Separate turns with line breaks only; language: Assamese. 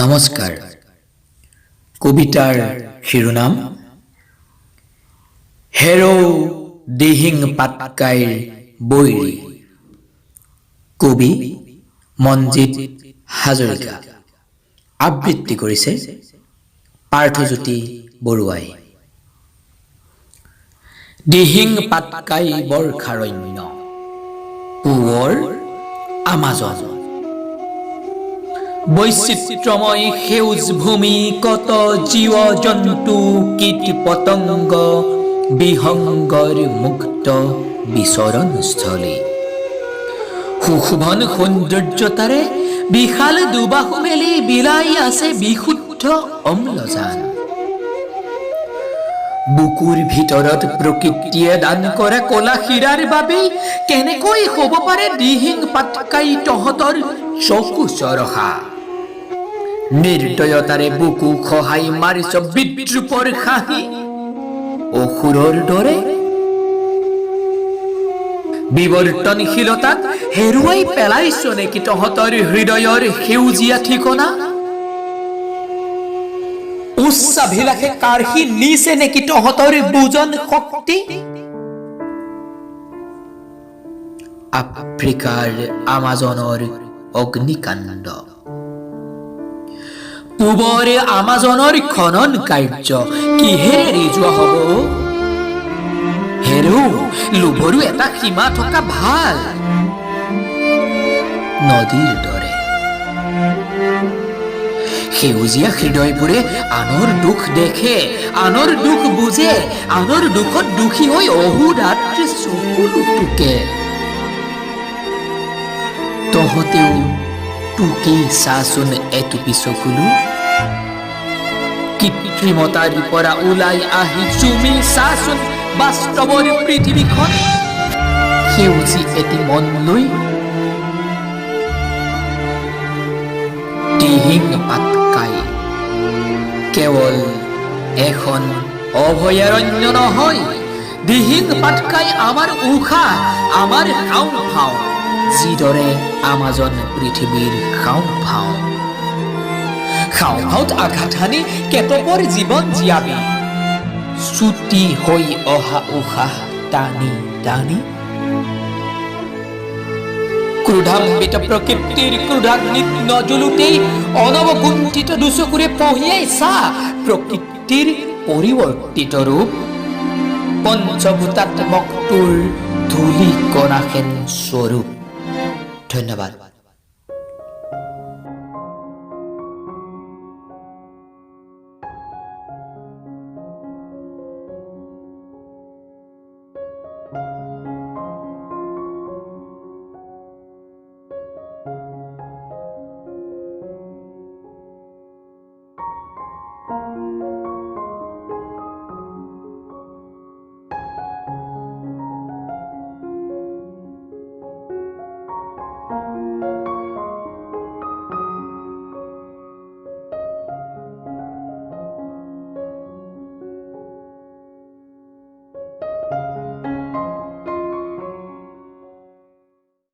নমস্কাৰ। কবিতাৰ শিৰোনাম হেৰৌ দিহিং পাটকাইৰ বৈৰী। কবি মনজিত হাজৰিকা। আবৃত্তি কৰিছে পাৰ্থজ্যোতি বৰুৱাই। দিহিং পাটকাই বৰ্ষাৰণ্য, পূবৰ আমাজন, বৈচিত্ৰময় সেউজ ভূমি, কত জীৱ জন্তু, কীট পতংগ বিহংগৰ মুক্ত বিচৰণস্থলী। সুশোভন সৌন্দৰ্যতাৰে বিশাল দুবাহু মেলি বিলাই আছে বিশুদ্ধ অম্লজান। বুকুৰ ভিতৰত প্ৰকৃতিয়ে দান কৰা কলা হীৰাৰ বাবেই কেনেকৈ হ'ব পাৰে দিহিং পাটকাই তহঁতৰ চকু চৰহা? নিৰ্দয়তাৰে বুকু খহাই মাৰিছ বিদ্ৰূপৰ হাঁহি অসুৰৰ দৰে। বিৱৰ্তনশীলতাত হেৰুৱাই পেলাইছ নেকি তহঁতৰ হৃদয়ৰ সেউজীয়া ঠিকনা? উচ্চাভিলাষে কাঢ়ি নিছে নেকি তহঁতৰ বুজন শক্তি? আফ্ৰিকাৰ আমাজনৰ অগ্নিকাণ্ড, পূবৰে আমাজনৰ খনন কাৰ্য কিহেৰে ৰিজোৱা হ'ব? হেৰৌ, লোভৰো এটা সীমা থকা ভাল। নদীৰ দৰে সেউজীয়া হৃদয়বোৰে আনৰ দুখ দেখে, আনৰ দুখ বুজে, আনৰ দুখত দুখী হৈ অহোৰাত্ৰি চকু টোকে। তহঁতেও টুকি চাচোন এটুপি চকুলো। কৃত্ৰিমতাৰ পৰা ওলাই আহি চুমি চাচোন বাস্তৱৰ পৃথিৱীখন সেউজী এটি মন লৈ। দিহিং পাটকাই কেৱল এখন অভয়াৰণ্য নহয়, দিহিং পাটকাই আমাৰ উশাহ, আমাৰ হাওঁফাওঁ, যিদৰে আমাজন পৃথিৱীৰ হাওঁফাওঁ। হাওঁফাওঁত আঘাত হানি কেতপৰ জীৱন জীয়াবি চুটি হৈ অহা উশাহ টানি টানি? ক্ৰোধান্বিত প্ৰকৃতিৰ ক্ৰোধাগ্নিত নজ্বলোতেই অনৱকুণ্ঠিত দুচকুৰে ফঁহিয়াই চা প্ৰকৃতিৰ পৰিৱৰ্তিত ৰূপ, পঞ্চভূতাত্মক তোৰ ধূলিকণাহেন স্বৰূপ। ধন্যবাদ।